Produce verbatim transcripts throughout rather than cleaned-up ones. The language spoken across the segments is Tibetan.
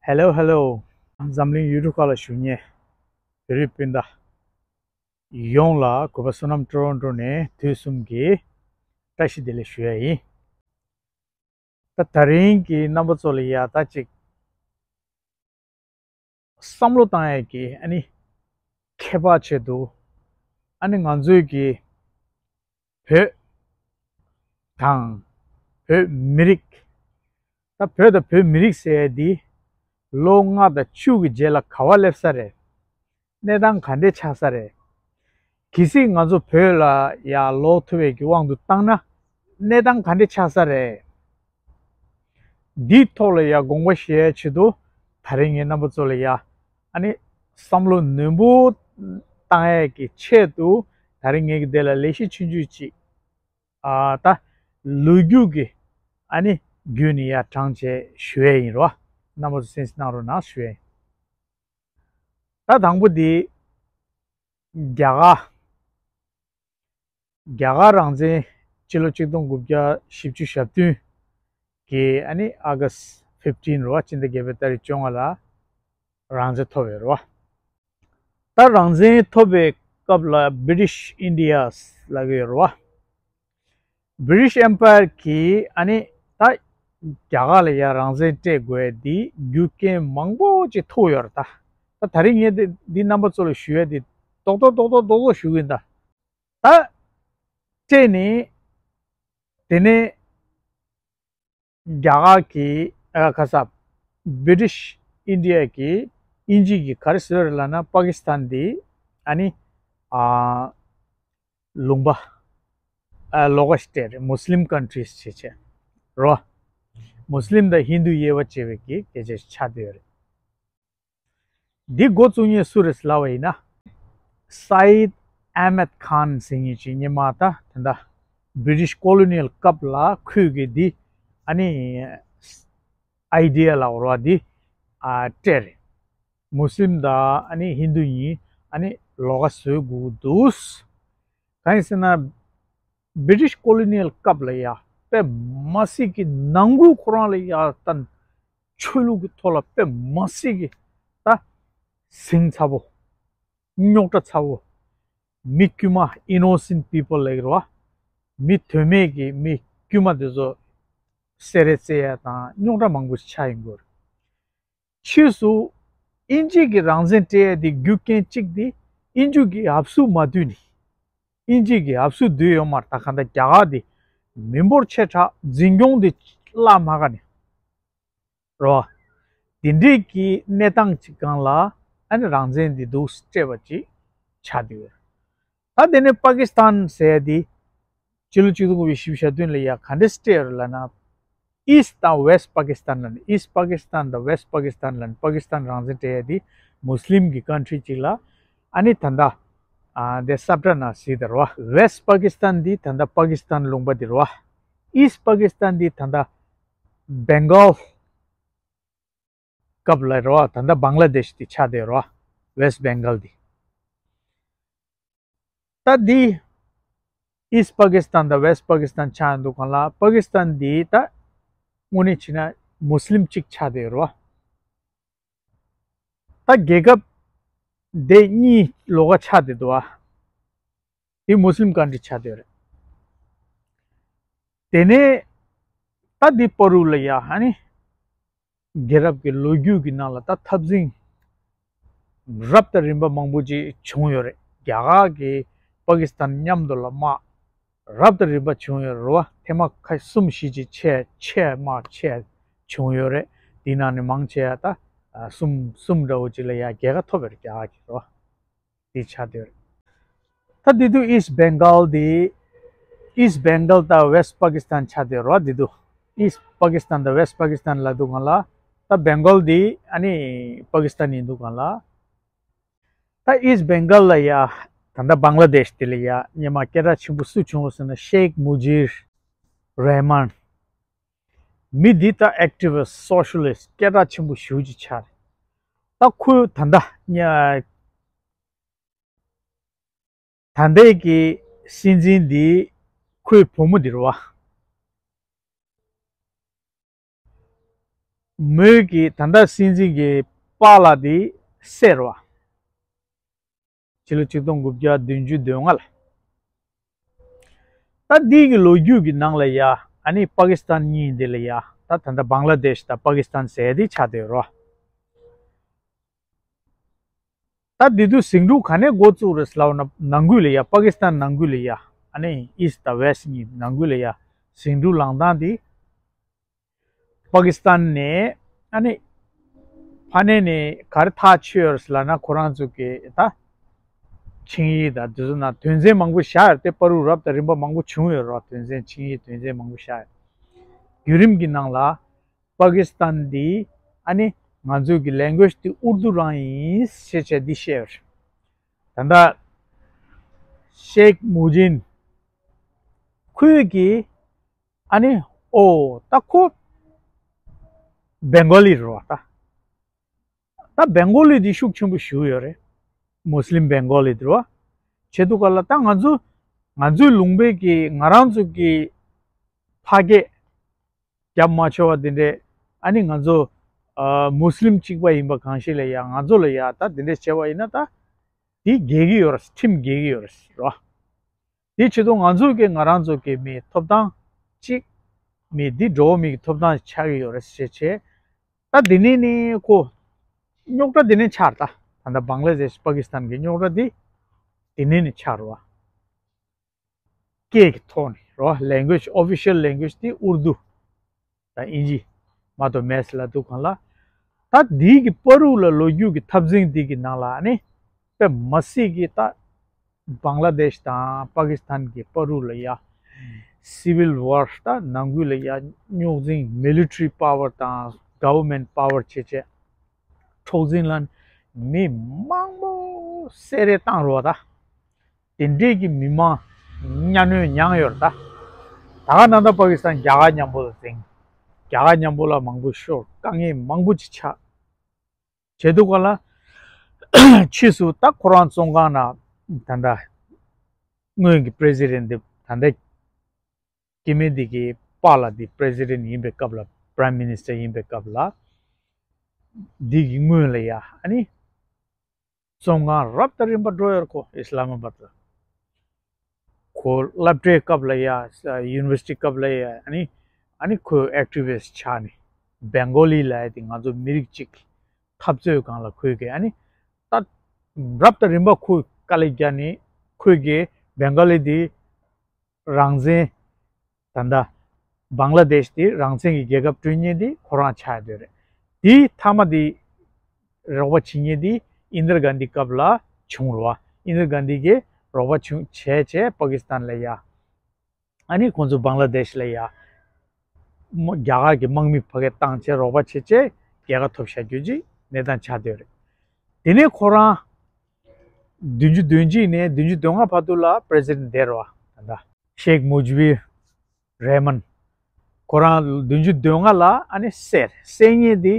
Hello hello. འཛམ་གླིང་ཡུལ་གྲུ་ཁག་ལ་བཞུགས་མཁན་བོད་རིགས་སྤུན་ཟླ་ཡོངས་ལ་གུས་པ་བསོད་ནམས་ཊོ་རོན་ཊོ་ནས་དུས་གསུམ་གྱི་བཀྲ་ཤིས་བདེ་ལེགས་ཞུ་ཡ་ཡིན། ད་དེ་རིང་གི་རྣམ་པ་ཚོ་ལ་ཡ་ད་ཅིག་བསམ་བློ་བཏང་ཡས་ཀྱི་ཨ་ནི་ཁྱད་པར་ཆེད་དུ་ཨ་ནི་ང་ཚོའི་གི་བོད་དང་བོད་མི་རིགས། ད་བོད་དང་བོད་མི་རིགས་ཟེར་ཡས་འདི་ལོ་ལྔ་དང་བཅུ་གི་རྗེས་ལ་ག་བ་སླེབས་ས་རེད། གནས་སྟངས་ག་འདྲས་ཆགས་ས་རེད། གལ་སྲིད་ང་ཚོ་བོད་ལ་ཡར་ལོག་ཐུབ་པའི་གི་དབང་དུ་བཏང་ན་གནས་སྟངས་ག་འདྲས་ཆགས་ས་རེད། འདིའི་ཐོག་ལ་ཡ་དགོངས་པ་བཞེས་ཆེད་དུ་ད་རིང་ངས་རྣམ་པ་ཚོ་ལ་ཡ་ཨ་ནི་བསམ་བློ་ནན་པོ་བཏང་ཡས་ཀྱི་ཆེད་དུ་ད་རིང་ངས་ཀྱི་དེ་ལ་ལས་གཞི་ཆུང་ཆུང་ཅིག་ཨ་ད་ལོ་རྒྱུས་ཀྱི་ཨ་ནི་བརྒྱུད་ནས་ཡ་དྲངས་བྱས་ཞུ་ཡས་ཡིན་རོ། རྣམ་པ་ཚོ་གསན་གཟིགས་གནང་རོགས་གནང་ཞུ་ཡས་ཡིན། ད་དང་པོ་འདི་རྒྱ་གར། རྒྱ་གར་རང་བཙན་ཕྱི་ལོ་ཆིག་སྟོང་དགུ་བརྒྱ་བཞི་བཅུ་ཞེ་བདུན་གྱི་ཨ་ནི་ཨ་ག་སི་ཕིབ་ཊིན་རེད་བ། སྤྱི་ཟླ་བརྒྱད་པའི་ཏ་རིག་བཅོ་ལྔ་ལ་རང་བཙན་ཐོབ་ཡོད་རེད་བ། ད་རང་བཙན་ཐོབ་པའི་སྐབས་ལ་བི་རི་ཊི་ཤི་ཨིན་ཌི་ཡ་ལབ་ཀྱི་ཡོད་རེད་བ། བི་རི་ཊི་ཤི་ཨེམ་པ་ཡར་གྱིས་ཨ་ནི་ད་རྒྱ་གར་ལ་ཡ་རང་བཙན་སྤྲད་དགོས་འདི་རྒྱུ་རྐྱེན་མང་པོ་ཅིག་ཐུག་ཡོད་རེད་ད། ད་ད་རིང་ངས་འདི་འདི་རྣམ་པ་ཚོ་ལ་ཞུ་ཡ་འདི་རྡོག་རྡོག་རྡོག་རྡོག་རྡོག་རྡོག་ཞུ་གི་ཡིན་ད། ད་སྤྲད་ནས་དེ་ནས་རྒྱ་གར་གྱི་ཨ་ཁ་ས་བི་རི་ཊི་ཤི་ཨིན་ཌི་ཡ་གི་དབྱིན་ཇི་གི་ག་རེ་ཟེར་རེད་ལབ་ན་པ་ཀི་སི་ཐན་འདི་ཨ་ནི་ཨ་ལུང་པ་ཨ་ལོགས་ཀ་ཞིག་སྤྲད་རེད། མུ་སི་ལིམ་ཀན་ཊི་རིས་བྱས་བྱས་རོ། མུ་སི་ལིམ་དང་ཧིན་དུ་དབྱེ་བ་བྱས་པའི་གི་སྐད་ཆ་ཞིག་ཆགས་བསྡད་ཡོད་རེད། འདི་འགོ་བཙུགས་མཁན་སུ་རེད་ལབ་པ་ཡིན་ན། སའིད་ཨ་མེད་ཁཱན་ཟེར་མཁན་ཅིག་སྔོན་མ་ད་ད་ལྟ་བི་རི་ཊི་ཤི་ཀོ་ལོ་ནི་ཡལ་སྐབས་ལ་ཁོས་གི་འདི་ཨ་ནི་ཨའི་ཌི་ཡ་ལབ་དགོས་རེད་བ། འདི་ཨ་སྤྲད་རེད། མུ་སི་ལིམ་དང་ཨ་ནི་ཧིན་དུ་གཉིས་ཨ་ནི་ལོགས་ཀ་བཟོ་དགོས་འདུག་གང་ཡིན་ཟེར་ན། བི་རི་ཊི་ཤི་ཀོ་ལོ་ནི་ཡལ་སྐབས་ལ་ཡ་དཔེ་མ་སྲིད་ཀྱི་ནང་ཁུལ་ཁོ་རང་ལ་ཡ་ད་ཆོས་ལུགས་ཀྱི་ཐོག་ལ་དཔེ་མ་སྲིད་ཀྱི་ད་ཟིང་ཚ་པོ། རྙོག་དྲ་ཚ་པོ། མི་དཀྱུས་མ་innocent people ལབ་ཀྱི་རེད་བ། མི་དོན་མེད་ཀྱི་མི་དཀྱུས་མ་དེ་ཚོ་བསད་རེས་རྩེ་ཡ་དང་རྙོག་དྲ་མང་པོ་ཞིག་ཆགས་ཡོང་གི་ཡོད་རེད། ཕྱིས་སུ་དབྱིན་ཇི་གིས་རང་བཙན་སྤྲད་ཡ་དེ་རྒྱུ་རྐྱེན་གཅིག་དེ་དབྱིན་ཇི་གིས་ཧབ་སུ་མ་བསྡུས་ནས། དབྱིན་ཇི་གིས་ཧབ་སུ་བསྡུས་ཡོད་མ་རེད། ད་ག་ད་རྒྱ་གར་དེ་མི་འབོར་ཆེ་དྲགས། འཛིན་སྐྱོང་དེ་བརླག་མ་ག་ནས་རོ། དེ་འདྲས་ཀྱི་གནས་སྟངས་ཅིག་སྒང་ལ་ཨ་ནི་རང་བཙན་དེ་འདུག་སྤྲད་པ་ཅིག་ཆགས་བསྡད་ཡོད་རེད། ད་དེ་ནས་པ་ཀི་སི་ཐན་ཟེར་ཡ་དེ་ཕྱི་ལོ་ཆིག་སྟོང་དགུ་བརྒྱ་བཞི་བཅུ་ཞེ་བདུན་ལ་ཡ་ག་འདྲས་སྤྲད་ཡོད་རེད་ལབ་ན། ཨིསྟ་དང་ཝེསྟ་པ་ཀི་སི་ཐན་ལབ་ནས། ཨིསྟ་པ་ཀི་སི་ཐན་དང་ཝེསྟ་པ་ཀི་སི་ཐན་ལབ་ནས། པ་ཀི་སི་ཐན་རང་བཙན་སྤྲད་ཡ་དེ་མུ་སི་ལིམ་གྱི་ཀན་ཊི་རི་ཅིག་ལ་ཨ་ནི་ད་ལྟ་ཨ་དེ་སབ་ཊ་ནང་གཟིགས་དང་རོ། ཝེསྟ་པ་ཀི་སི་ཐན་འདི་ད་ལྟ་པ་ཀི་སི་ཐན་ལུང་པ་འདི་རོ། ཨིསྟ་པ་ཀི་སི་ཐན་འདི་ད་ལྟ་བེང་གཱལ་སྐབས་ལ་རོ། ད་ལྟ་བང་ལ་དེཤ་འདི་ཆགས་བསྡད་རོ། ཝེསྟ་བེང་གཱལ་འདི། ད་འདི་ཨིསྟ་པ་ཀི་སི་ཐན་དང་ཝེསྟ་པ་ཀི་སི་ཐན་ཆགས་ཡོང་དུས་སྒང་ལ་པ་ཀི་སི་ཐན་འདི་ད་དངོས་གནས་བྱས་ན་མུ་སི་ལིམ་གཅིག་ཆགས་བསྡད་ཡོད་རེད་བ། ད་རྒྱལ་ཁབ་དེ་གཉིས་ལོགས་ཀ་ཆགས་བསྡད་འདུག་བ། དེ་མུ་སི་ལིམ་ཀན་ཊི་རི་ཆགས་བསྡད་ཡོད་རེད། དེ་ནས་ད་འདི་བར་དུ་ལ་ཡ་ཨ་ནི་རྒྱལ་རབས་ཀྱི་ལོ་རྒྱུས་ཀྱི་ནང་ལ་ད་འཐབ་འཛིང་རབ་དང་རིམ་པ་མང་པོ་ཅིག་བྱུང་ཡོད་རེད། རྒྱ་གར་གྱིས་པ་ཀི་སི་ཐན་མཉམ་དུ་ལ་དམག་རབ་དང་རིམ་པ་བྱུང་ཡོད་རེད་བ། ཐེངས་མ་ཁ་གསུམ་བཞི་ཅིག་ཆེ་ཆེ་དམག་ཆེ་བྱུང་ཡོད་རེད། དེའི་ནང་ནས་མང་ཆེ་བ་ད་གསུམ་གསུམ་འདྲ་བོ་ཅིག་ལ་ཡ་རྒྱལ་ཁ་ཐོབ་ཡོད་རེད། རྒྱ་གར་གྱིས་རེད་བ། དེ་ཆགས་བསྡད་ཡོད་རེད། ད་དེ་དུས་ཨིསྟ་བེང་གཱལ་དེ། ཨིསྟ་བེང་གཱལ་དང་ཝེསྟ་པ་ཀི་སི་ཐན་ཆགས་བསྡད་ཡོད་རེད་བ། དེ་དུས་ཨིསྟ་པ་ཀི་སི་ཐན་དང་ཝེསྟ་པ་ཀི་སི་ཐན་ལབ་དུས་སྒང་ལ་ད་བེང་གཱལ་དེ་ཨ་ནི་པ་ཀི་སི་ཐན་ཡིན་དུས་སྒང་ལ། ད་ཨིསྟ་བེང་གཱལ་ལ་ཡ་ད་ལྟ་བང་ལ་དེཤ་དེ་ལ་ཡ་སྔོན་མ་སྐད་གྲགས་ཆེན་པོ་སུ་བྱུང་ཟེར་ན་ཤེག་མུ་ཇིབ་རེ་མན། མི་འདི་ད་ཨེག་ཊི་བི་སི་ཊི་སོ་ཤ་ལི་སི་ཊི་སྐད་གྲགས་ཆེན་པོ་ཞེ་པོ་ཅིག་ཆགས་རེད། ད་ཁོས་ད་ལྟ་ཉ་ད་ལྟའི་གི་སྲིད་འཛིན་འདི་ཁོའི་བུ་མོ་འདི་རེད་བ། མོས་ཀྱི་ད་ལྟ་སྲིད་འཛིན་གྱི་པཱ་ལགས་དེ་བསད་རེད་བ། ཕྱི་ལོ་ཆིག་སྟོང་དགུ་བརྒྱ་བདུན་ཅུ་དོན་ལྔ་ལ། ད་འདི་གི་ལོ་རྒྱུས་ཀྱི་ནང་ལ་ཡ་ཨ་ནི་པ་ཀི་སི་ཐན་གཉིས་འདི་ལ་ཡ་ད་ད་ལྟ་བང་ལ་དེཤ་དང་པ་ཀི་སི་ཐན་ཟེར་དེ་ཆགས་བསྡད་རོ། ད་འདི་དུས་ཟིང་འཁྲུག་ག་ནས་འགོ་བཙུགས་རེད་ལབ་ན་ནང་ཁུལ་ལ་ཡ་པ་ཀི་སི་ཐན་ནང་ཁུལ་ལ་ཡ་ཨ་ནི་ཨིསྟ་དང་ཝེསྟ་གཉིས་ནང་ཁུལ་ལ་ཡ་ཟིང་འཁྲུག་ལངས་སྟངས་དེ། པ་ཀི་སི་ཐན་ནས་ཨ་ནི་ཕ་ནས་ནས་ག་རེ་ཐག་ཆོད་ཡོད་ལབ་ན་ཁོ་རང་ཚོ་གི་ད་ཆིངས་ཡིག་དང་དེ་ཚོ་ནང་དོན་ཚན་མང་པོ་བཞག་ཡོད་དེ། བར་དུ་རབ་དང་རིམ་པ་མང་པོ་བྱུང་ཡོད་རོགས། དོན་ཚན་ཆིངས་ཡིག་དོན་ཚན་མང་པོ་བཞག་ཡོད། བརྒྱུད་རིམ་གྱི་ནང་ལ་པ་ཀི་སི་ཐན་འདི་ཨ་ནི་ང་ཚོ་གི་ལེང་གུ་ཨེཇ་འདི་ཨུར་དུ་རང་ཡིན་ཞེས་བྱས་འདི་བཤད་ཡོད་རེད། ད་ལྟ་ཤེག་མུ་ཇིན་ཁོས་ཀྱིས་ཨ་ནི་ཨོ་ད་ཁོ་བེང་གོ་ལི་རེད་བ། ད་ད་བེང་གོ་ལི་འདི་ཤུགས་ཆེན་པོ་ཞིག་ཡོད་རེད། མུ་སི་ལིམ་བེང་གོ་ལི་འདི་རེད་བ། བྱས་དུས་ག་ལ་ད་ང་ཚོ་ང་ཚོའི་ལུང་པའི་གི་ང་རང་ཚོ་གི་ཕ་སྐད་རྒྱབ་མ་ཆོག་པ་དེ་འདྲས། ཨ་ནི་ང་ཚོ་ཨ་མུ་སི་ལིམ་གཅིག་པ་ཡིན་པ་གང་ཞིག་ལ་ཡ་ང་ཚོ་ལ་ཡ་ད་དེ་འདྲས་བྱས་པ་ཡིན་ན་ད་དེ་རྒྱལ་གྱི་ཡོད་རེད། ཁྲིམས་འགལ་གྱི་ཡོད་རེད་རོ། དེ་བྱེད་དུས་ང་ཚོ་གི་ང་རང་ཚོ་གི་མི་ཐོབ་ཐང་གཅིག་མི་འདི་འགྲོ་བ་མི་གི་ཐོབ་ཐང་ཆགས་ཀྱི་ཡོད་རེད་ཟེར་བྱས། ད་དེ་ནས་ནི་ཁོ་རྙོག་དྲ་དེ་ནས་ཆགས་རེད། ད་ད་ལྟ་བང་ལ་དེཤ་པ་ཀི་སི་ཐན་གི་རྙོག་དྲ་དེ་དེ་ནས་ནི་ཆགས་རེད་བ། སྐད་ཀྱི་ཐོག་ནས་རོ། ལེང་གུ་ཨེཇ་ཨོ་ཕི་ཤལ་ལེང་གུ་ཨེཇ་དེ་ཨུར་དུ་དང་ཨིན་ཇི་མ་གཏོགས་མེད་ལབ་དུས་གང་ལ། ད་འདི་གི་བར་དུ་ལ་ལོ་རྒྱུས་ཀྱི་འཐབ་འཛིང་འདི་གི་ནང་ལ་ནི་དཔེ་མ་སྲིད་ཀྱི་ད་བང་ལ་དེཤ་དང་པ་ཀི་སི་ཐན་གྱི་བར་དུ་ལ་ཡ་སི་ཝིལ་ཝར། ད་ནང་ཁུལ་ལ་ཡ་རྙོག་འཛིང་མི་ལི་ཊི་རི་པ་ཝར་དང་ག་ཝར་མེན་ཊི་པ་ཝར་བྱས་བྱས་འཁྲུག་འཛིང་ལ་མི་མང་པོ་བསད་རེས་བཏང་རོགས། ད་དེ་འདྲས་ཀྱི་མི་མང་གཉའ་གནོན་མྱངས་ཡོད་རེད། ད་ད་ག་ནང་ད་པ་ཀི་སི་ཐན་རྒྱ་གར་མཉམ་པོ་ལ་འཛིང་། རྒྱ་གར་མཉམ་པོ་ལ་མང་པོ་ཤོར། དཀའ་ངལ་མང་པོ་ཅིག་ཆགས། བྱས་དུས་ག་ལ་ཕྱིས་སུ་ད་ཁོ་རང་བཙོན་ཁང་ནང་ད་ལྟ་སྔོན་གྱི་པི་རེ་སི་ཌེན་ཊི་འདི་ད་ལྟ་སྐྱེ་དམན་འདི་གི་པཱ་ལགས་འདི་པི་རེ་སི་ཌེན་ཊི་ཡིན་པའི་སྐབས་ལ། པི་རའིམ་མི་ནི་སི་ཊར་ཡིན་པའི་སྐབས་ལ་འདི་གི་སྔོན་ལ་ཡ་ཨ་ནི་བཙོན་ཁང་རབ་དང་རིམ་པ་འགྲོ་ཡོད་རེད། ཁོ་ཨི་སི་ལ་མ་བཱད་ལ། ཁོ་སློབ་གྲྭའི་སྐབས་ལ་ཡ་ཡུ་ནི་ཝར་སི་ཊི་སྐབས་ལ་ཡ་ཨ་ནི་ཨ་ནི་ཁོས་ཨེག་ཊི་ཝི་སི་ཊི་ཆགས་ནས་བེང་གོ་ལི་ལབ་ཡ་དེ་ང་ཚོ་མི་རིགས་གཅིག་གི་འཐབ་རྩོད་སྒང་ལ་ཁོས་ཀྱི་ཨ་ནི་ད་རབ་དང་རིམ་པ་ཁོས་དཀའ་ལས་བརྒྱབ་ནས་ཁོས་ཀྱི་བེང་གོ་ལི་དེ་རང་བཙན། ད་ལྟ་བང་ལ་དེཤ་དེ་རང་བཙན་གྱི་རྒྱལ་ཁབ་བསྐྲུན་མཁན་དེ་ཁོ་རང་ཆགས་ཡོད་རེད། དེའི་མཐའ་མ་དེ་རོགས་པ་བྱེད་མཁན་དེ་ཨིན་དིར་གྷན་དྷི་སྐབས་ལ་བྱུང་རེད་བ། ཨིན་དིར་གྷན་དྷི་གིས་རོགས་པ་བྱུང་བྱས་བྱས་པ་ཀི་སི་ཐན་ལ་ཡ་ཨ་ནི་ཁོང་ཚོ་བང་ལ་དེཤ་ལ་ཡ་རྒྱ་གར་གྱི་དམག་མི་ཕ་གིར་བཏང་བྱས་རོགས་པ་བྱས་བྱས་རྒྱལ་ཁ་ཐོབ་བཞག་རྒྱུ་ཅིག་གནས་སྟངས་ཆགས་བསྡད་ཡོད་རེད། དེ་ནས་ཁོ་རང་བདུན་ཅུ་དོན་གཅིག་ནས་བདུན་ཅུ་དོན་ལྔ་བར་དུ་ལ་པི་རེ་སི་ཌེན་ཊི་བསྡད་རེད་བ། ད་ལྟ་ཤེག་མུ་ཇི་བུར་རེ་མན། ཁོ་རང་བདུན་ཅུ་དོན་ལྔ་ལ་ཨ་ནི་བསད། བསད་མཁན་དེ་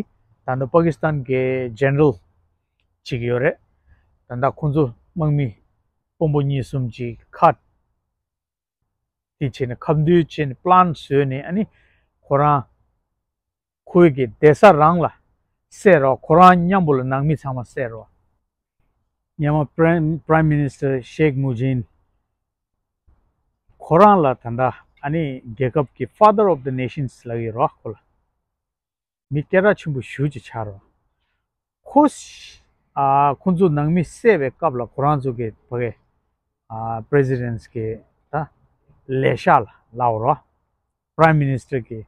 ད་ལྟ་པ་ཀི་སི་ཐན་གྱི་ཇེ་ནེ་རལ་ཅིག་ཡོད་རེད། ད་ལྟ་ཁོང་ཚོ་དམག་མི་དཔོན་པོ་གཉིས་གསུམ་ཅིག་ཁ་དེ་བྱས་ནས་ཁ་མདུད་བྱས་ནས་པི་ལན་བཟོས་ནས་ཨ་ནི་ཁོ་རང་ཁོའི་གི་སྡོད་ས་རང་ལ་བསད་རོགས། ཁོ་རང་མཉམ་པོ་ལ་ནང་མི་ཚང་མ་བསད་རོགས། མྱན་མར་པི་རའིམ་པི་རའིམ་མི་ནི་སི་ཊར་ཤེག་མུ་ཇིན། ཁོ་རང་ལ་ད་ལྟ་ཨ་ནི་རྒྱལ་ཁབ་ཀྱི་Father of the Nations ལབ་ཀྱི་རོགས། ཁོ་ལ་མི་སྐད་གྲགས་ཆེན་པོ་ཞེ་ཅིག་ཆགས་རོགས། ཁོ་ཨ་ཁོ་ཚོ་ནང་མི་བསད་པའི་སྐབས་ལ་ཁོ་རང་ཚོ་གི་ཕ་གི་ཨ་པི་རེ་སི་ཌེན་ཊི་གི་ད་ལས་ཤག་ལ་ལབ་རོགས། པི་རའིམ་མི་ནི་སི་ཊར་གི་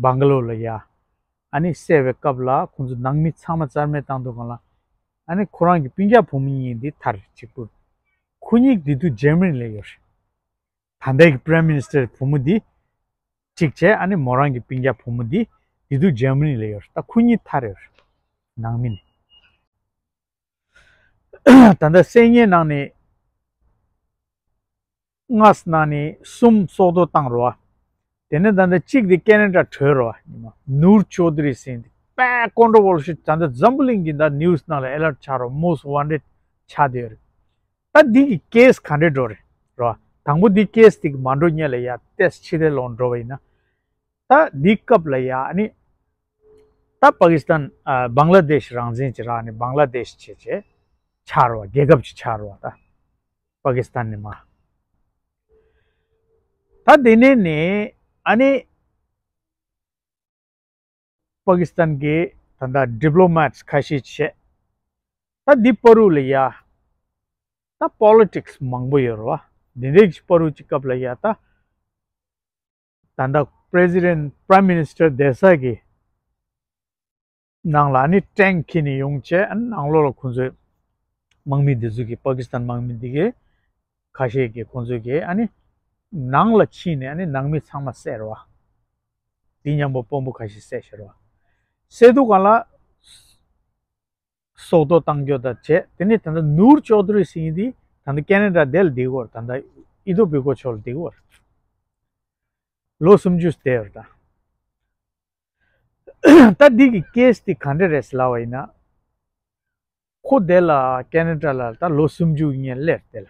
བང་ག་ལོ་ལ་ཡ། ཨ་ནི་བསད་པའི་སྐབས་ལ་ཁོང་ཚོ་ནང་མི་ཚང་མ་རྩ་མེད་བཏང་དུས་སྒང་ལ། ཨ་ནི་ཁོ་རང་གི་སྤུན་ཀྱག་བུ་མོ་གཉིས་འདི་ཐར་གཅིག་པུ། ཁོ་གཉིས་དེ་དུས་ཇར་མ་ནི་ལ་ཡོད་རེད། ད་ལྟའི་གི་པི་རའིམ་མི་ནི་སི་ཊར་བུ་མོ་འདི་གཅིག་བྱས། ཨ་ནི་མོ་རང་གི་སྤུན་ཀྱག་བུ་མོ་འདི་དེ་དུས་ཇར་མ་ནི་ལ་ཡོད་རེད། ད་ཁོ་གཉིས་ཐར་ཡོད་རེད། ནང་མི་ནི། ད་ལྟ་བསད་མཁན་ནང་ནས་ལྔ་ནང་ནས་གསུམ་སྲོག་ཐོག་བཏང་རོ། དེ་ནས་ད་ལྟ་གཅིག་དེ་ཀེ་ན་ཌ་བྲོས་རོ། ནུར་ཅོ་དྷི་རི་ཟེར་མཁན་དེ་དཔེ་ཀོན་ཊོ་ཝར་ཤི་ལ། ད་ལྟ་འཛམ་བུ་གླིང་གི་ད་ནིའུ་སི་ནང་ལ་ཨེ་ལར་ཊི་ཆགས་རོ། མོསྟ་ཝན་ཊེཌ་ཆགས་བསྡད་ཡོད་རེད། ད་འདི་གི་ཀེ་སི་ག་འདྲས་འགྲོ་རེད་རོ། དང་པོ་འདི་ཀེ་སི་དེ་གི་མ་འགྲོ་སྔོན་ལ་ཡ་ཏོག་ཙམ་ཕྱི་དེ་ལོག་འགྲོ་བ་ཡིན་ན། ད་འདི་སྐབས་ལ་ཡ་ཨ་ནི་ ད་པ་ཀི་སི་ཐན་ཨ་བང་ལ་དེཤ་རང་བཙན་གྱི་རག་ནས་བང་ལ་དེཤ་བྱས་བྱས་ཆགས་རེད་བ། རྒྱལ་ཁབ་ཅིག་ཆགས་རེད་བ། ད་པ་ཀི་སི་ཐན་ནས་མར། ད་དེ་ནས་ནི་ཨ་ནི་པ་ཀི་སི་ཐན་གྱི་ད་ལྟ་ཌི་པི་ལོ་མེ་ཊི་ཁ་ཤས་བྱས། ད་འདི་བར་དུ་ལ་ཡ། ད་པོ་ལི་ཊིག་སི་མང་པོ་ཡོད་རེད་བ། འདི་འདྲའི་བར་དུ་གཅིག་སྐབས་ལ་ཡ་ད། ད་ལྟ་པི་རེ་སི་ཌེན་ཊི་པི་རེམ་མི་ནི་སི་ཊར་བསྡད་ས་གི་ནང་ལ་ཨ་ནི་ཊེང་ཁྱེར་ནས་ཡོང་བྱས། ཨ་ནི་ནང་ལོགས་ལ་ཁོང་ཚོས་དམག་མི་འདི་ཚོ་གིས། པ་ཀི་སི་ཐན་དམག་མི་འདི་གིས་ཁ་ཤས་ཀྱིས་ཁོང་ཚོས་ཀྱིས་ཨ་ནི་ནང་ལ་ཕྱིན་ནས་ཨ་ནི་ནང་མི་ཚང་མ་བསད་རེད་བ། དེ་མཉམ་པོ་དཔོན་པོ་ཁ་ཤས་བསད་བཞག་རེད་བ། བསད་དུས་སྒང་ལ་སྲོག་ཐོག་བཏང་རྒྱུ་དང་བྱས། དེ་ནས་ད་ལྟ་ནུར་ཅོ་དྷུ་རི་ཟེར་མཁན་འདི་ད་ལྟ་ཁེ་ན་ཌ་དེ་ལ་བསྡད་ཡོད་རེད། ད་ལྟ་ཨི་ཏོ་བི་ཀོ་ཕྱོགས་ལ་བསྡད་ཡོད་རེད། ལོ་སུམ་ཅུ་བསྡད་ཡོད་རེད་ད། ད་འདི་གི་ཀེ་སི་འདི་ག་འདྲ་རེད་ཟེར་ལབ་པ་ཡིན་ན། ཁོ་དེ་ལ་ཁེ་ན་ཌ་ལ་ད་ལོ་སུམ་ཅུ་ཡིན་སླེབས། དེ་ལ་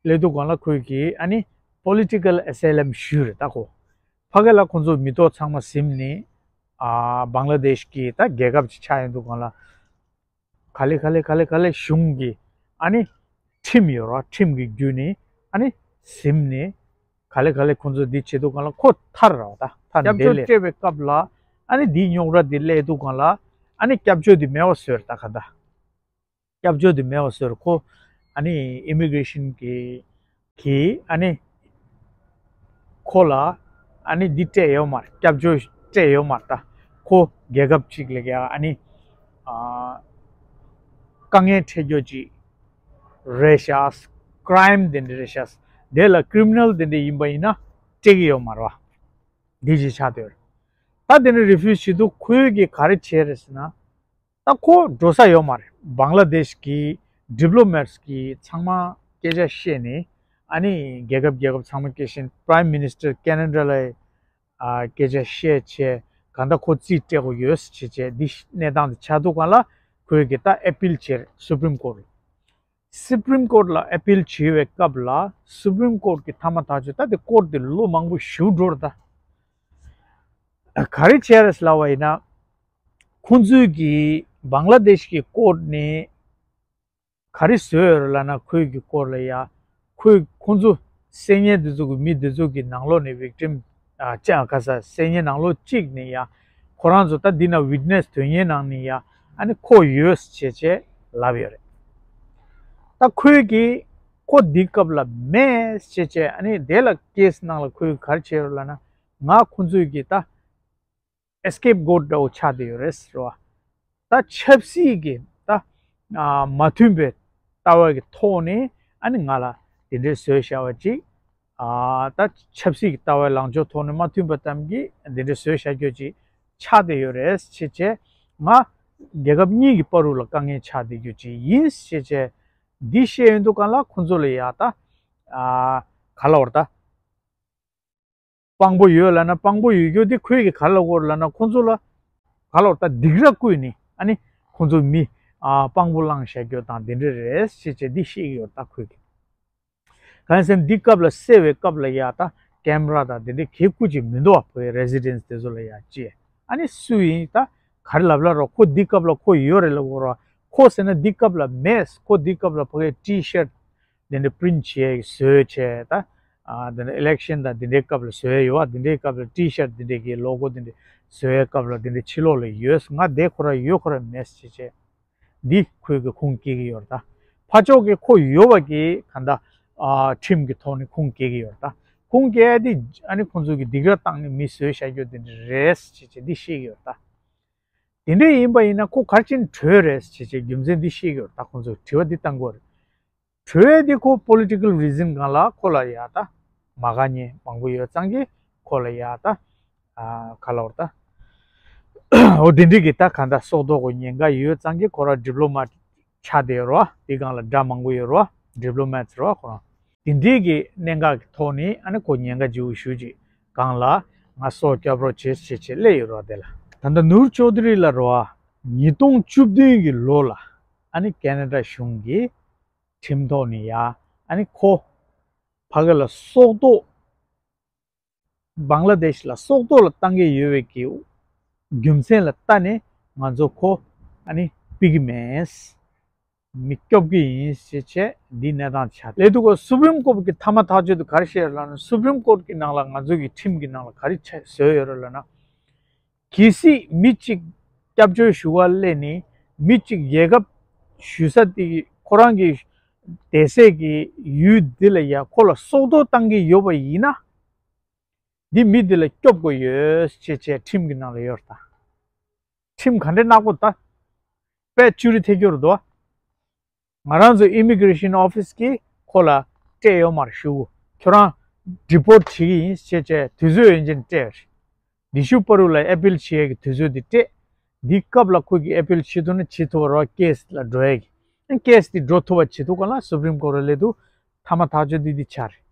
སླེབས་དུས་སྒང་ལ་ཁོས་ཀྱིས་ཨ་ནི་པོ་ལི་ཊི་ཀལ་ཨེ་སའི་ལམ་ཞུས་རེད་ད་ཁོ། ཕ་གི་ལ་ཁོ་ཚོ་མི་ཐོག་ཚང་མ་ཟིན་ནས། ཨ་བང་ལ་དེཤ་གི་ད་རྒྱལ་ཁབ་ཅིག་ཆགས་ཡོང་དུས་སྒང་ལ། ག་ལེ་ག་ལེ་ག་ལེ་ག་ལེ་གཞུང་གིས་ཨ་ནི་ཁྲིམས་ཡོད་རེད་བ། ཁྲིམས་ཀྱི་བརྒྱུད་ནས་ཨ་ནི་ཟིན་ནས། ག་ལེ་ག་ལེ་ཁོ་ཚོས་འདི་བྱེད་དུས་སྒང་ལ་ཁོ་ཐར་རེད་བ། ད་ཐར། སྐྱབས་བཅོལ་སྤྲད་པའི་སྐབས་ལ་ཨ་ནི་འདིའི་རྙོག་དྲ་འདི་སླེབས་དུས་སྒང་ལ་ཨ་ནི་སྐྱབས་བཅོལ་འདི་མེད་པ་བཟོས་རེད་ད་ག་ད། སྐྱབས་བཅོལ་འདི་མེད་པ་བཟོས་རེད། ཁོ་ཨ་ནི་ཨི་མི་གྷི་རེ་ཤན་གྱི་གིས་ཨ་ནི་ཁོ་ལ་ཨ་ནི་འདི་སྤྲད་ཡོད་མ་རེད། སྐྱབས་བཅོལ་སྤྲད་ཡོད་མ་རེད་ད། ཁོ་རྒྱལ་ཁབ་ཅིག་ལ་ཡ་ཨ་ནི་ཨ་དཀའ་ངལ་འཕྲད་རྒྱུ་ཅིག་རེད་ཤག་ཀི་རའིམ་དེ་འདྲ་རེད་ཤག་དེ་ལ་ཀི་རི་མི་ནལ་དེ་འདྲ་ཡིན་པ་ཡིན་ན་སྤྲད་ཀྱི་ཡོད་མ་རེད་བ། འདི་ཅིག་ཆགས་བསྡད་ཡོད་རེད། ད་དེ་འདྲ་རི་ཕུ་ཛི་བྱེད་དུས་ཁོས་ཀྱིས་ག་རེ་བྱས་རེད་ཟེར་ན། ད་ཁོ་འགྲོ་ས་ཡོད་མ་རེད། བང་ལ་དེཤ་གི་ཌི་པི་ལོ་མེ་ཊི་གིས་ཚང་མ་སྐད་ཆ་བཤད་ནས། ཨ་ནི་རྒྱལ་ཁབ་རྒྱལ་ཁབ་ཚང་མ་སྐད་བཤད། པི་རེམ་མི་ནི་སི་ཊར་ཁེ་ན་ཌ་ལ་ཨ་སྐད་ཆ་བཤད་བྱས། གང་ལྟར་ཁོ་རྩིས་སྤྲད་དགོས་ཡོད་ཟེར་བྱས་བྱས། འདི་གནས་སྟངས་འདི་ཆགས་དུས་སྒང་ལ་ཁོས་ཀྱིས་ད་ཨེ་པིལ་བྱས་རེད་སུ་པི་རིམ་ཀོརཊ་ལ། སུ་པི་རིམ་ཀོརཊ་ལ་ཨེ་པིལ་བྱས་པའི་སྐབས་ལ་སུ་པི་རིམ་ཀོརཊ་གིས་མཐའ་མ་ཐག་གཅོད། ད་དེ་ཀོརཊ་དེ་ལོ་མང་པོ་ཞིག་འགྲོ་རེད་ད། ག་རེ་བྱས་རེད་ལབ་པ་ཡིན་ན། ཁོང་ཚོས་ཀྱིས་བང་ལ་དེཤ་གི་ཀོརཊ་ནས་ག་རེ་བཟོས་ཡོད་རེད་ལབ་ན། ཁོའི་གི་སྐོར་ལ་ཡ། ཁོས་ཁོང་ཚོ་བསད་མཁན་དེ་ཚོ་གི་མི་དེ་ཚོ་གི་ནང་ལོགས་ནས་བིག་ཊིམ་ཨ་ཅང་ག་ས་བསད་མཁན་ནང་ལོགས་གཅིག་ནས་ཡ། ཁོ་རང་ཚོ་ད་འདི་ན་ཝིཊ་ནེ་སི་དོན་གཉེར་ནང་ནས་ཡ་ཨ་ནི་ཁོ་ཡོད་ཟེར་བྱས་བྱས་ལབ་ཡོད་རེད། ད་ཁོས་ཀྱིས་ཁོ་འདི་སྐབས་ལ་མེད་ཟེར་བྱས་བྱས། ཨ་ནི་དེ་ལ་ཀེ་སི་ནང་ལ་ཁོས་ག་རེ་བྱས་ཡོད་ལབ་ན། ང་ཁོང་ཚོས་ཀྱིས་ད་ཨེ་སི་ཀེབ་གོཊ་འདྲ་བོ་ཆགས་བསྡད་ཡོད་རེད་ཟེར་བ། ད་ཆབ་སྲིད་ཀྱི་ད་ཨ་མ་མཐུན་པའི་ལྟ་བ་གི་ཐོག་ནས་ཨ་ནི་ང་ལ་དེ་འདྲའི་བཟོས་བཞག་པ་ཅིག་ཨ་ད་ཆབ་སྲིད་ཀྱི་ལྟ་བའི་ལངས་ཕྱོགས་ཐོག་ནས་མ་མཐུན་པ་ཙམ་གྱིས་དེ་འདྲའི་བཟོས་བཞག་རྒྱུ་ཅིག་ཆགས་བསྡད་ཡོད་རེད་ཟེར་བྱས། ང་རྒྱལ་ཁབ་གཉིས་ཀྱི་བར་དུ་ལ་དཀའ་ངལ་ཆགས་བསྡད་རྒྱུ་ཅིག་ཡིན་ཟེར་བྱས། འདི་བཤད་ཡོང་དུས་སྒང་ལ་ཁོང་ཚོ་ལ་ཡ་ད་ཨ་ག་ལབ་དགོས་རེད་ད། དཔང་པོ་ཡོད་ལབ་ན། དཔང་པོ་ཡོད་རྒྱུ་དེ་ཁོས་ཀྱིས་ག་རེ་ལབ་ཀྱི་ཡོད་རེད་ལབ་ན། ཁོང་ཚོ་ལ་ག་རེ་ལབ་དགོས་རེད་ད། སྡིགས་ར་བསྐུལ་ནས་ཨ་ནི་ཁོང་ཚོ་མི་ཨ་དཔང་པོ་བླངས་བཞག་རྒྱུ་དང་དེ་འདྲ་རེད་ཟེར་བྱས་འདི་བཤད་ཀྱི་ཡོད་རེད་ད་ཁོས་ཀྱིས། གང་ཡིན་ཟེར་ན་འདི་སྐབས་ལ་བསད་པའི་སྐབས་ལ་ཡ་ད་ཀེམ་ར་དང་དེ་འདྲ་ག་ཡེ་བསྐུར་གྱི་མི་འདུག་བ། ཕ་གིའི་རེ་སི་ཌེན་སི་དེ་ཚོ་ལ་ཡ་ཅི། ཨ་ནི་སུ་ཡིན་ད་ག་རེ་ལབ་ལབ་རོགས། ཁོ་འདི་སྐབས་ལ་ཁོ་ཡོད་རེད་ལབ་ཀྱི་ཡོད་རེད་བ། ཁོ་ཟེར་ན་འདི་སྐབས་ལ་མེད། ཁོ་འདི་སྐབས་ལ་ཕ་གིའི་ཊི་ཤར་ཊི་དེ་འདྲ་པི་རིན་ཊི་བྱས་བཟོས་བྱས་ད། ཨ་དེ་འདྲ་ཨི་ལེག་ཤན་དང་དེ་འདྲའི་སྐབས་ལ་བཟོས་ཡོད་བ། དེ་འདྲའི་སྐབས་ལ་ཊི་ཤར་ཊི་དེ་འདྲའི་གི་ལོ་གོ་དེ་འདྲ་བཟོས་ཡའི་སྐབས་ལ་དེ་འདྲ་ཕྱི་ལོགས་ལ་ཡོད། ང་དེ་ཁོ་ར་ཡོད་ཁོ་ར་མེད་ཟེར་བྱས། འདི་ཁོས་ཀྱིས་ཁུངས་སྐྱེལ་གྱི་ཡོད་རེད་ད། ཕར་ཕྱོགས་ཀྱིས་ཁོ་ཡོད་པ་གི་གང་ལྟར་ཨ་ཁྲིམས་ཀྱི་ཐོག་ནས་ཁུངས་སྐྱེལ་གྱི་ཡོད་རེད་ད། ཁུངས་སྐྱེལ་དེ་ཨ་ནི་ཁོང་ཚོ་གིས་སྡིགས་ར་བཏང་ནས་མི་བཟོས་བཞག་རྒྱུ་དེ་འདྲ་རེད་ཟེར་བྱས་འདི་བཤད་ཀྱི་ཡོད་རེད་ད། དེ་འདྲ་ཡིན་པ་ཡིན་ན་ཁོ་ག་རེ་བྱས་ནས་བྲོས་རེད་ཟེར་བྱས་རྒྱུ་མཚན་འདི་བཤད་ཀྱི་ཡོད་རེད་ད། ཁོང་ཚོས་དྲི་བ་འདི་བཏང་གི་ཡོད་རེད། བྲོས་དེ་ཁོ་པོ་ལི་ཊི་ཀལ་རི་ཛན་སྒང་ལ་ཁོ་ལ་ཡ་ད་མ་དགའ་མཁན་མང་པོ་ཡོད་ཙང་གི་ཁོ་ལ་ཡ་ད་ཨ་ག་ལབ་དགོས་རེད་ད། འོ་དེ་འདྲའི་གི་ད་གང་ལྟར་སྲོག་ཐོག་གི་ཉེན་ཁ་ཡོད་ཙང་གི་ཁོ་རང་ཌི་པི་ལོ་མེཊ་ཆགས་བསྡད་ཡོད་རེད་བ། དེ་སྒང་ལ་དགྲ་མང་པོ་ཡོད་རེད་བ། ཌི་པི་ལོ་མེཊ་རེད་བ་ཁོ་རང་། དེ་འདྲའི་གི་གནད་འགག་གི་ཐོག་ནས་ཨ་ནི་ཁོ་ཉེན་ཁ་ལྗིད་པོ་ཞེ་པོ་ཅིག་སྒང་ལ་ང་སྲོག་སྐྱོབ་རོགས་བྱེད་ཟེར་བྱས་སླེབས་ཡོད་རེད་བ། དེ་ལ་ད་ལྟ་ནུར་ཅོ་དྷི་རི་ལ་རེད་བ། ཉིས་སྟོང་བཅུ་བདུན་གི་ལོ་ལ་ཨ་ནི་ཁེ་ན་ཌ་གཞུང་གི་ཁྲིམས་ཐོག་ནས་ཡ་ཨ་ནི་ཁོ་ཕ་གི་ལ་སྲོག་ཐོག་བང་ལ་དེཤ་ལ་སྲོག་ཐོག་ལ་བཏང་གི་ཡོད་པའི་གི་རྒྱུ་མཚན་ལ་ལྟ་ནས་ ང་ཚོ་ཁོ་ཨ་ནི་ཕུད་ཀྱི་མེད། མི་སྐྱོབ་ཀྱི་ཡིན་ཞེས་བྱས་འདི་གནས་སྟངས་ཆགས་ལས་འདུག་གོ། སུ་པྲིམ་ཀོར་གྱི་མཐའ་མ་ཐག་གཅོད་དུ་ག་རེ་བཤད་ལབ་ན། སུ་པྲིམ་ཀོར་གྱི་ནང་ལ་ང་ཚོ་གི་ཁྲིམས་ཀྱི་ནང་ལ་ག་རེ་བྱས་བཟོས་ཡོད་རེད་ལབ་ན། གལ་སྲིད་མི་གཅིག་སྐྱབས་བཅོལ་ཞུ་བ་སླེབས་ནས་མི་གཅིག་རྒྱལ་ཁབ་ཞུ་ས་དེ་ཁོ་རང་གི་བསྡད་སའི་གི་ཡུལ་འདི་ལ་ཡ་ཁོ་ལ་སྲོག་ཐོག་བཏང་གི་ཡོད་པ་ཡིན་ན། འདི་མི་འདི་ལ་སྐྱོབ་དགོས་ཡོད་ཅེས་བྱས་ཁྲིམས་ཀྱི་ནང་ལ་ཡོད་རེད་ད། ཁྲིམས་ག་འདྲ་ནག་པོ་ད། དཔེ་བཅུ་རེ་ཐེ་སྐྱོ་རུ་འདུག་ང་རང་ཚོ་Immigration Office གིས་ཁོ་ལ་སྤྲད་ཡོད་མ་རེད་ཞུ། ཁྱོད་རང་deport བྱེད་ཀྱི་ཡིན་ཞེས་བྱས་དུས་ཚོད་ཡོན་ཅན་སྤྲད་རེད། འདི་ཤུ་པ་རུ་ལ་appeal བྱེད་ཡས་ཀྱི་དུས་ཚོད་འདི་སྤྲད། འདི་སྐབས་ལ་ཁོ་གིས་appeal བྱེད་ཐུབ་ན་བྱེད་ཐུབ་པ་རེད་བ། case ལ་འགྲོ་ཡས་ཀྱི། case འདི་འགྲོ་ཐུབ་པ་བྱེད་ཐུབ་ག་ལ་Supreme Court ལ་སླེབས་དུས་མཐའ་མ་ཐག་གཅོད་འདི་འདི་ཆགས་རེད།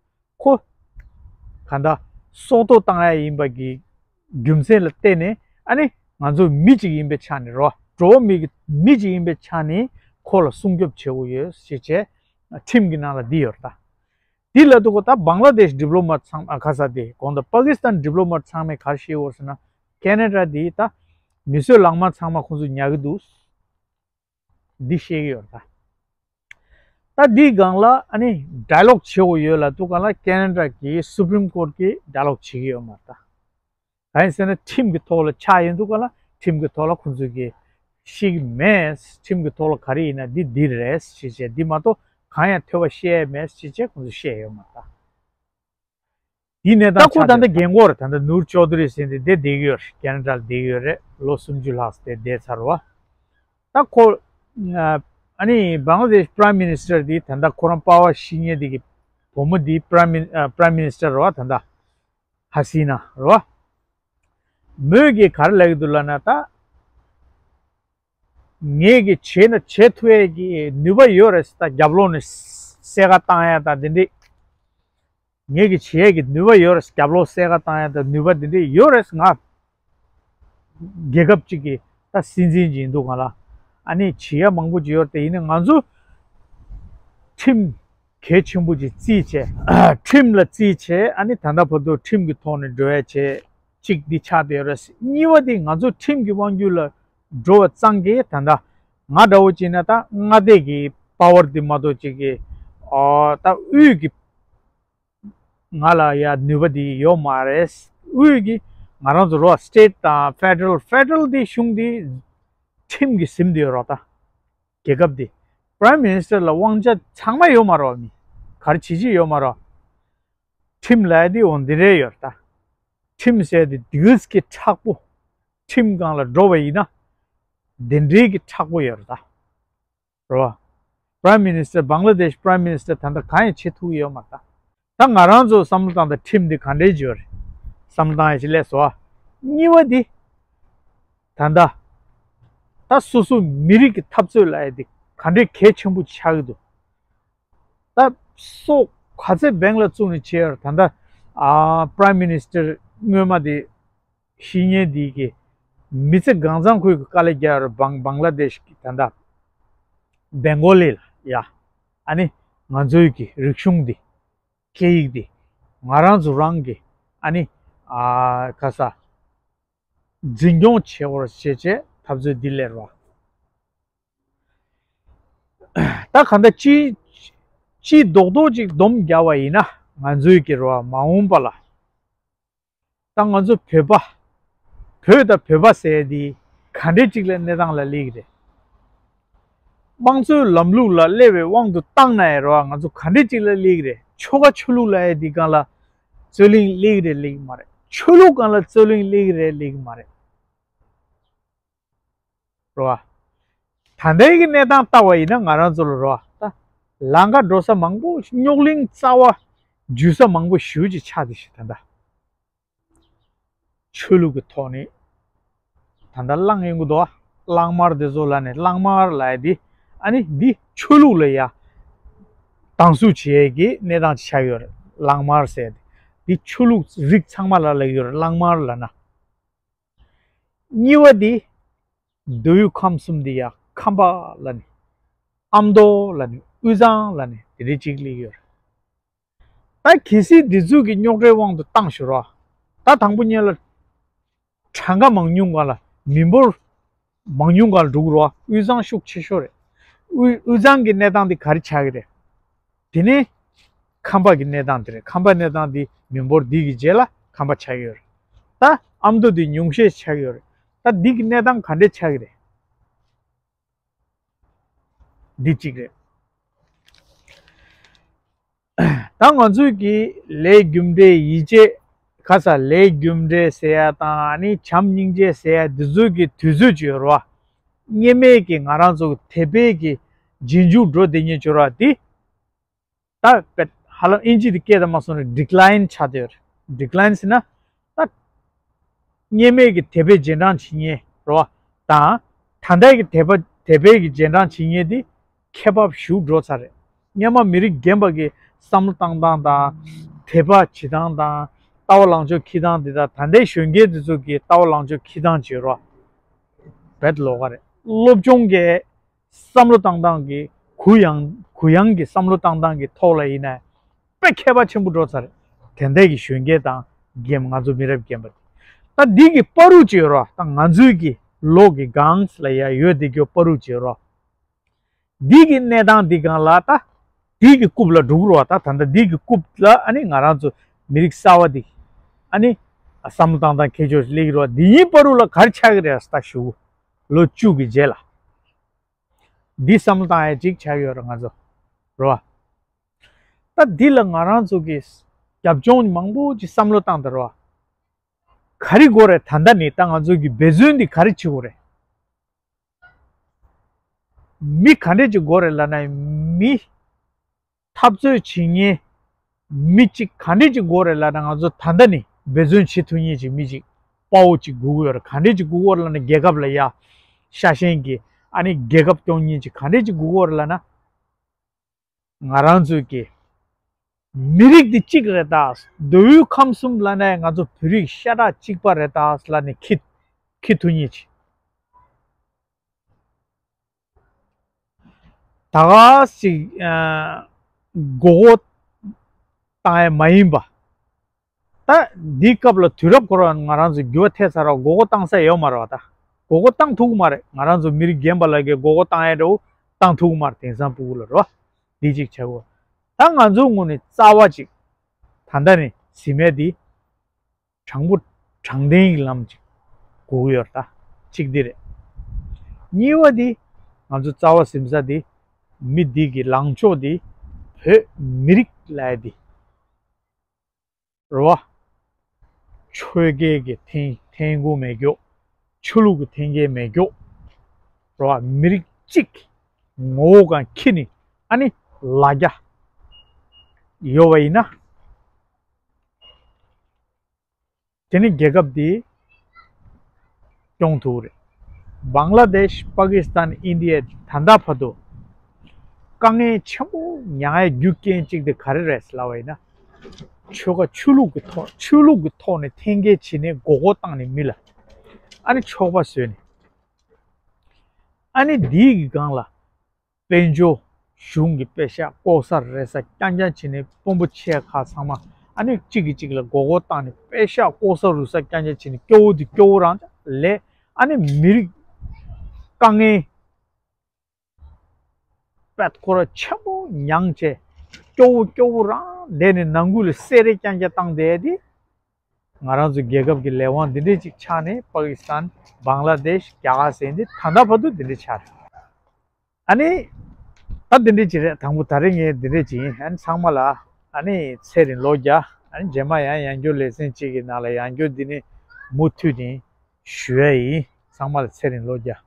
ཁོ་ག་འདྲ་སྲོག་ཐོག་བཏང་ཡ་ཡིན་པ་གི་རྒྱུ་མཚན་ལ་བརྟེན་ནས་ཨ་ནི་ང་ཚོ་མི་གཅིག་ཡིན་པའི་ཆ་ནས་རོ། འགྲོ་བ་མི་གི་མི་གཅིག་ཡིན་པའི་ཆ་ནས་ཁོ་ལ་སྲུང་སྐྱོབ་བྱེད་དགོས་ཡོད་ཞེས་བྱས་ཁྲིམས་ཀྱི་ནང་ལ་འདི་ཡོད་རེད་ད། འདི་ལ་དུ་གོ་ད་བང་ལ་དེཤ་ཌི་པི་ལོ་མ་ཚང་མ་ཁ་ས་དེ་གོང་ད་པ་ཀི་སི་ཐན་ཌི་པི་ལོ་མ་ཚང་མས་ག་རེ་བཤད་ཡོད་ཟེར་ན། ཁེ་ན་ཌ་འདི་ད་མི་གསོད་ལག་དམར་ཚང་མ་ཁོང་ཚོ་ཉར་གི་འདུག་འདི་བཤད་ཀྱི་ཡོད་རེད་ད། ད་འདིའི་སྒང་ལ་ཨ་ནི་ཌའི་ལོག་བྱེད་དགོས་ཡོད་ལབ་དུས་སྒང་ལ་ཁེ་ན་ཌ་གི་སུ་པྲིམ་ཀོར་གྱིས་ཌའི་ལོག་བྱེད་ཀྱི་ཡོད་མ་རེད་ད། གང་ཡིན་ཟེར་ན་ཁྲིམས་ཀྱི་ཐོག་ལ་ཆགས་ཡོང་དུས་སྒང་ལ་ཁྲིམས་ཀྱི་ཐོག་ལ་ཁོང་ཚོས་ཀྱིས་བཤད་ཀྱི་མེད། ཁྲིམས་ཀྱི་ཐོག་ལ་ག་རེ་ཡིན་ན་འདི་འདི་རེད་ཞེས་བྱས་འདི་མ་གཏོགས་གང་ཡང་ཐོས་པ་བཤད་ཡས་མེད་ཞེས་བྱས་ཁོང་ཚོས་བཤད་ཡོད་མ་རེད་ད། འདི་གནས་ད་སྟངས་ཁོ་ད་ཆགས་ལྟ་བསྡད་རྒན་གོག་རེད། ད་ལྟ་ནུར་ཅོ་དྷུ་རི་ཟེར་འདི་བསྡད་བསྡད་ཀྱི་ཡོད་རེད། ཁེ་ན་ཌ་ལ་བསྡད་ཀྱི་ཡོད་རེད། ལོ་སུམ་ཅུ་ལྷག་ཙམ་བསྡད་བསྡད་ཚར་བ། ད་ཁོ་ཨ་ནི་བང་ལ་དེཤ་པ་རའིམ་མི་ནི་སི་ཊར་འདི་ད་ལྟ་ཁོ་རང་པ་ཝར་ཤི་མཁན་འདི་གི་བུ་མོ་འདི་པ་རའིམ་མི་ཨ་པ་རའིམ་མི་ནི་སི་ཊར་རེད་བ། ད་ལྟ་ཧ་སི་ན་རེད་བ། མོས་ཀྱིས་ག་རེ་ལབ་ཀྱི་འདུག་ལབ་ན་ད། ངས་ཀྱི་བྱས་ན་བྱེད་ཐུབ་ཡས་ཀྱི་ནུས་པ་ཡོད་རེད། ད་རྒྱབ་ལོགས་ནས་གསལ་ཁ་བཏང་ཡ་ད་འདི་འདྲས། ངས་ཀྱི་བྱེད་ཡས་ཀྱི་ནུས་པ་ཡོད་རེད། རྒྱབ་ལོགས་གསལ་ཁ་བཏང་ཡ་ད་ནུས་པ་འདི་འདྲས་ཡོད་རེད། ང་རྒྱལ་ཁབ་ཅིག་གི་ད་སྲིད་འཛིན་ཅིག་ཡིན་དུས་སྒང་ལ་ཨ་ནི་བྱེད་ཡ་མང་པོ་ཅིག་ཡོད་རེད། དེ་ཡིན་ན་ང་ཚོ་ཁྲིམས་གལ་ཆེན་པོ་ཅིག་བརྩིས་བྱས། ཁྲིམས་ལ་བརྩིས་བྱས་ཨ་ནི་ད་ལྟ་བར་དུ་ཁྲིམས་ཀྱི་ཐོག་ནས་འགྲོ་ཡ་བྱས་གཅིག་འདི་ཆགས་བསྡད་ཡོད་རེད། གཉིས་པ་དེ་ང་ཚོ་ཁྲིམས་ཀྱི་དབང་སྒྱུར་ལ་འགྲོ་བ་ཙང་གི་ད་ལྟ་ང་འདྲ་བོ་བྱས་ན་ད་མངའ་སྡེ་གི་པ་ཝར་འདི་མ་གཏོགས་ཅིག་གི་ཨོ་ད་དབུས་ཀྱི་ང་ལ་ཡ་ནུས་པ་འདི་ཡོད་མ་རེད། དབུས་ཀྱི་ང་རང་ཚོ་རོ་སི་ཊེ་ཊི་དང་ཕེ་ཌེ་རལ། ཕེ་ཌེ་རལ་འདི་གཞུང་འདི་ཁྲིམས་ཀྱིས་ཟིན་བསྡད་ཡོད་རོ། ད་རྒྱལ་ཁབ་འདི་པ་རའིམ་མི་ནི་སི་ཊར་ལ་དབང་ཆ་ཚང་མ་ཡོད་མ་རོ། མི་ག་རེ་བྱེད་ཀྱི་ཡོད་མ་རོ། ཁྲིམས་ལབ་ཡ་འདི་འོ་འདི་རེད་ཡོད་རེད་ད། ཁྲིམས་ཟེར་དེ་དུས་ཀྱི་མཁྲེགས་པོ། ཁྲིམས་སྒང་ལ་འགྲོ་བ་ཡིན་ན་དེ་འདྲའི་གི་མཁྲེགས་པོ་ཡོད་རེད་ད། རེད་བ། པ་རའིམ་མི་ནི་སི་ཊར། བང་ལ་དེཤ་པ་རའིམ་མི་ནི་སི་ཊར་ད་ལྟ་གང་ཡང་བྱེད་ཐུབ་ཀྱི་ཡོད་མ་རེད་ད། ད་ང་རང་ཚོ་བསམ་བློ་བཏང་ད་ཁྲིམས་འདི་ག་འདྲའི་ཅིག་ཡོད་རེད། བསམ་བློ་བཏང་ཡ་ཅིག་སླེབས་སོང་ཨ། གཉིས་པ་འདི། ད་ལྟ་ད་སོ་སོ་མི་རིགས་ཀྱི་འཐབ་རྩོད་ལབ་ཡ་འདི་ག་འདྲའི་གལ་ཆེན་པོ་ཆགས་ཀྱི་འདུག་ད་སྲོག་ག་ཚད་འབེན་ལ་བཙུགས་ནས་བྱས་ཡོད་རེད། ད་ལྟ་ཨ་པ་རའིམ་མི་ནི་སི་ཊར་སྔོན་མ་དེ་ཤི་མཁན་དེ་གི་མི་ཚེ་གང་ཚང་ཁོས་ཀྱི་དཀའ་ལས་བརྒྱབ་ཡོད་རེད། བང་བང་ལ་དེཤ་གི་ད་ལྟ་བེང་གོ་ལི་ལ་ཡ་ཨ་ནི་ང་ཚོའི་གི་རིག་གཞུང་འདི་སྐད་ཡིག་འདི་ང་རང་ཚོ་རང་གི་ཨ་ནི་ཨ་ག་ས་འཛིན་སྐྱོང་བྱེད་དགོས་རེད་ཅེས་བྱས་འཐབ་རྩོད་འདི་སླེབས་རེད་བ། ད་གང་ལྟར་ཅི་ཅི་རྡོག་རྡོག་ཅིག་སྡོམ་རྒྱག་པ་ཡིན་ན་ང་ཚོའི་གི་རེད་བ། མ་འོངས་པ་ལ་ད་ང་ཚོ་བོད་པ་བོད་དང་བོད་པ་ཟེར་དེ་ག་འདྲའི་ཅིག་ལ་གནས་སྟངས་ལ་སླེབས་ཀྱི་རེད། དམངས་གཙོའི་ལམ་ལུགས་ལ་སླེབས་པའི་དབང་དུ་བཏང་ན་ཡང་རེད་བ། ང་ཚོ་ག་འདྲའི་ཅིག་ལ་སླེབས་ཀྱི་རེད། ཆོལ་ཁ་ཆོས་ལུགས་ལབ་ཡ་དེ་སྒང་ལ་རྩོད་གླེང་སླེབས་ཀྱི་རེད་སླེབས་ཀྱི་མ་རེད། ཆོས་ལུགས་སྒང་ལ་རྩོད་གླེང་སླེབས་ཀྱི་རེད་སླེབས་ཀྱི་མ་རེད། རེད་བ། ད་ལྟའི་གི་གནས་སྟངས་ལྟ་བ་ཡིན་ན་ང་རང་ཚོ་ལ་རེད་བ། ད་ལམ་ཁ་འགྲོ་ས་མང་པོ་རྙོག་གླེང་རྩ་བ་འཇུ་ས་མང་པོ་ཞེ་པོ་ཅིག་ཆགས་བསྡད་ཤག་ད་ལྟ་ཆོས་ལུགས་ཀྱི་ཐོག་ནས་ད་ལྟ་གླེང་ཡོང་གི་འདུག་བ། གླང་དམར་དེ་ཚོ་ལབ་ནས་གླང་དམར་ལབ་ཡ་དེ་ཨ་ནི་འདི་ཆོས་ལུགས་ལ་ཡ་སྡང་ཟུག་བྱེད་ཡས་ཀྱི་གནས་སྟངས་ཅིག་ཆགས་ཡོད་རེད། གླང་དམར་ཟེར་ཡ་དེ་འདི་ཆོས་ལུགས་རིགས་ཚང་མ་ལ་ལབ་ཡོད་རེད། གླང་དམར་ལབ་ན། གཉིས་པ་འདི་མདོ་དབུས་ཁམས་གསུམ་འདི་ཡ་ཁམས་པ་ལབ་ནས་ཨ་མདོ་ལབ་ནས་དབུས་གཙང་ལབ་ནས་དེ་འདྲའི་ཅིག་སླེབས་ཡོད་རེད། ད་གལ་སྲིད་འདི་ཚོ་གི་རྙོག་དྲའི་དབང་དུ་བཏང་ཞུ་རོགས། ད་དང་པོ་ཉིད་ལ་གྲངས་ཀ་མང་ཉུང་སྒང་ལ་མི་འབོར་ མང་ཉུང་སྒང་ལ་འགྲོ་གི་རེད་བ། དབུས་གཙང་ཤུགས་ཆེ་ཤོས་རེད། དབུས་དབུས་གཙང་གི་གནས་སྟངས་འདི་ག་རེ་ཆགས་ཀྱི་རེད། དེ་ནས་ཁམས་པ་གི་གནས་སྟངས་འདི་རེད། ཁམས་པ་གནས་སྟངས་འདི་མི་འབོར་འདི་གི་རྗེས་ལ་ཁམས་པ་ཆགས་ཀྱི་ཡོད་རེད། ད་ཨ་མདོ་འདི་ཉུང་ཤས་ཆགས་ཀྱི་ཡོད་རེད། ད་འདི་གི་གནས་སྟངས་ག་འདྲས་ཆགས་ཀྱི་རེད། འདི་གཅིག་རེད། ད་ང་ཚོས་ཀྱི་ལས་རྒྱུ་འབྲས་ཡིད་ཆེས། ཁ་ས་ལས་རྒྱུ་འབྲས་ཟེར་ཡ་དང་ཨ་ནི་བྱམས་སྙིང་རྗེ་ཟེར་ཡ་འདི་ཚོའི་གི་དུས་ཚོད་ཅིག་ཡོད་རེད་བ། སྔོན་མའི་གི་ང་རང་ཚོ་དད་པའི་གི་རྗེས་འཇུག་འགྲོ་བསྡད་མཁན་ཅིག་ཡོད་རེད་བ། འདི་ད་བེད་ཧ་ལམ་ཨིན་ཇི་དེ་སྐད་དང་མ་སོང་ནས་ཌི་ཀི་ལའིན་ཆགས་བསྡད་ཡོད་རེད། ཌི་ཀི་ལའིན་ཟེར་ན་ད་སྔོན་མའི་གི་དད་པའི་རྗེས་འབྲང་བྱེད་མཁན་རེད་བ། དང་ད་ལྟའི་གི་དད་པ་དད་པའི་གི་རྗེས་འབྲང་བྱེད་མཁན་དེ་ཁྱད་པར་ཞིག་འགྲོ་ཚར་རེད། སྔོན་མ་མི་རིགས་རྒན་པ་གི་བསམ་བློ་བཏང་སྟངས་དང་། དད་པ་བྱེད་སྟངས་དང་། ལྟ་བ་ལངས་ཕྱོགས་འཁྱེར་སྟངས་དེ་དང་ད་ལྟའི་གཞོན་སྐྱེས་དེ་ཚོ་གི་ལྟ་བ་ལངས་ཕྱོགས་འཁྱེར་སྟངས་བྱེད་རོགས། བེད་ལོག་ག་རེད། སློབ་སྦྱོང་གི་བསམ་བློ་བཏང་སྟངས་ཀྱི་གུ་ཡངས་གུ་ཡངས་ཀྱི་བསམ་བློ་བཏང་སྟངས་ཀྱི་ཐོག་ལ་ཡིན་ན་དཔེ་ཁྱད་པར་ཆེན་པོ་འགྲོ་ཚར་རེད། དེ་འདྲ་གི་གཞོན་སྐྱེས་དང་རྒན་ང་ཚོ་མི་རབས་རྒན་པ་དེ། ད་འདི་གི་བར་དུ་བྱེད་རོགས། ད་ང་ཚོའི་གི་ལོ་གི་སྒང་ལ་ཡ་ཡོད་དེ་གི་བར་དུ་བྱེད་རོགས། འདི་གི་གནས་སྟངས་འདི་སྒང་ལ་ད་འདི་གི་རྐུབ་ལ་འགྲོ་གི་རོགས། ད་ད་ལྟ་འདི་གི་རྐུབ་ལ་ཨ་ནི་ང་རང་ཚོ་མི་རིགས་གསར་བ་འདི་ཨ་ནི་བསམ་བློ་བཏང་སྟངས་ཁྱད་ཆོས་སླེབས་ཀྱི་རོགས། འདི་གཉིས་བར་དུ་ལ་ག་རེ་ཆགས་ཀྱི་རེད་ད་ཞུ། ལོ་བཅུ་གི་རྗེས་ལ། འདི་བསམ་བློ་བཏང་ཡ་ཅིག་ཆགས་ཡོད་རེད་ང་ཚོ། རེད་བ། ད་འདི་ལ་ང་རང་ཚོ་གི་རྒྱབ་ལྗོངས་མང་པོ་ཅིག་བསམ་བློ་བཏང་དང་རེད་བ། ག་རེ་དགོས་རེད། ད་ལྟ་ནི་ད་ང་ཚོ་གི་འབད་བརྩོན་འདི་ག་རེ་བྱེད་དགོས་རེད། མི་ག་འདྲས་ཅིག་དགོས་རེད་ལབ་ན་མི། འཐབ་རྩོད་བྱེད་མཁན་མི་གཅིག་ག་འདྲས་ཅིག་དགོས་རེད་ལབ་ན་ང་ཚོ་ད་ལྟ་ནི་འབད་བརྩོན་བྱེད་ཐུབ་མཁན་ཅིག་མི་གཅིག་དཔའ་བོ་གཅིག་དགོས་ཀྱི་ཡོད་རེད། ག་འདྲས་ཅིག་དགོས་ཀྱི་ཡོད་རེད་ལབ་ན་རྒྱལ་ཁབ་ལ་ཡ་ཤ་ཞེན་གྱི་ཨ་ནི་རྒྱལ་ཁབ་སྐྱོང་མཁན་ཅིག་ག་འདྲས་ཅིག་དགོས་ཀྱི་ཡོད་རེད་ལབ་ན། ང་རང་ཚོའི་གི་མི་རིགས་འདི་གཅིག་རེད་ད། མདོ་དབུས་ཁམས་གསུམ་ལབ་ནས་ང་ཚོ་བོད་རིགས་ཤ་ཁྲག་གཅིག་པ་རེད་ད་ལབ་ནས་ཁྱི་ཁྱི་ཐུ་ཉིད་ཅིག་ད་ག་ཅིག་མགོ་སྐོར་བཏང་ཡ་མ་ཡིན་པ། ད་འདི་སྐབས་ལ་དུས་རབས་འཁོར་བ་ང་རང་ཚོ་འགྱུར་བ་ཐེབས་ཚར་བ་མགོ་སྐོར་བཏང་ས་ཡོད་མ་རེད་བ། ད་མགོ་སྐོར་བཏང་ཐུབ་ཀྱི་མ་རེད། ང་རང་ཚོ་མི་རིགས་རྒན་པ་ལ་གི་མགོ་སྐོར་བཏང་ཡ་འདྲ་བོ་བཏང་ཐུབ་ཀྱི་མ་རེད། དེང་སང་ཕྲུ་གུ་ལ་རེད་བ། འདི་གཅིག་བྱ་དགོས། ད་ང་ཚོའི་ངོས་ནས་རྩ་བ་གཅིག་ད་ལྟ་ནས་ཟིན་མེད་འདི་དྲང་པོ་དྲང་བདེན་གྱི་ལམ་གཅིག་དགོས་ཀྱི་ཡོད་རེད། ད་གཅིག་འདི་རེད། གཉིས་པ་འདི་ང་ཚོ་རྩ་བ་ཟིན་ས་འདི་མི་འདི་གི་ལངས་ཕྱོགས་འདི་བོད་མི་རིགས་ལབ་ཡ་འདི་རེད་བ། ཆོལ་ཁའི་གི་འཐེན་འཐེན་ཁུངས་མེད་རྒྱུ། ཆོས་ལུགས་ཀྱི་འཐེན་འཁྱེར་མེད་རྒྱུ། རེད་བ། མི་རིགས་གཅིག་ངོ་བོ་གང་འཁྱེར་ནས་ཨ་ནི་ལ་རྒྱ་ཡོད་པ་ཡིན་ན། དེ་ནི་རྒྱལ་ཁབ་འདི་སྐྱོང་ཐུབ་རེད། བང་ལ་དེཤ། པ་ཀི་སི་ཐན། ཨིན་ཌི་ཡ་ད་ལྟ་བར་དུ་དཀའ་ངལ་ཆེན་པོ་མྱངས་ཡ་རྒྱུ་རྐྱེན་གཅིག་དེ་ག་རེ་རེད་ལབ་པ་ཡིན་ན། ཆོལ་ཁ་ཆོས་ལུགས་ཀྱི་ཐོག་ཆོས་ལུགས་ཀྱི་ཐོག་ནས་འཐེན་འཁྱེར་བྱས་ནས་མགོ་སྐོར་བཏང་ནས་མི་ལ་ཨ་ནི་ཆོག་པ་བཟོས་ནས་ཨ་ནི་འདིའི་གི་སྒང་ལ། དཔལ་འབྱོར་གཞུང་གི་པེ་ཤག་ལྐོག་ཟ་རེད་ཟ་རྐྱང་རྐྱང་བྱས་ནས་དཔོན་པོ་ཆེ་ཁག་ཚང་མ་ཨ་ནི་གཅིག་གིས་གཅིག་ལ་མགོ་སྐོར་བཏང་ནས་པེ་ཤག་ལྐོག་ཟ་རུལ་ཟ་རྐྱང་རྐྱང་བྱས་ནས་སྐྱོ་བོ་དེ་སྐྱོ་བོ་རང་ལས་ཨ་ནི་མི་རིགས་དཀའ་ངལ་པད་ཁོ་ར་ཆེན་པོ་མྱངས་བྱས་སྐྱོ་བོ་སྐྱོ་བོ་རང་བསྡད་ནས་ནང་ཁུལ་ལ་བསད་རེས་རྐྱང་རྐྱང་བཏང་བསྡད་དེ། ང་རང་ཚོ་རྒྱལ་ཁབ་ཀྱི་ལས་དབང་འདི་འདྲས་ཅིག་ཆགས་ནས་པ་ཀི་སི་ཐན། བང་ལ་དེཤ། རྒྱ་གར་ཟེར་འདི་ད་ལྟ་བར་དུ་འདི་འདྲས་ཆགས་རེད། ཨ་ནི། ད་འདི་འདྲས་ཅིག་རེད། དང་པོ་ད་རེས་ངས་འདི་འདྲས་ཅིག་ཡིན། ཨ་ནི་ཚང་མ་ལ་ཨ་ནི་ཚེ་རིང་ལོ་བརྒྱ། ཨ་ནི་རྗེས་མ་ཡང་ཡང་བསྐྱར་ལེ་ཚན་གཅིག་གི་ནང་ལ་ཡང་བསྐྱར་འདི་ནས་མུ་མཐུད་ནས་ཞུ་ཡ་ཡིན། ཚང་མ་ལ་ཚེ་རིང་ལོ་བརྒྱ།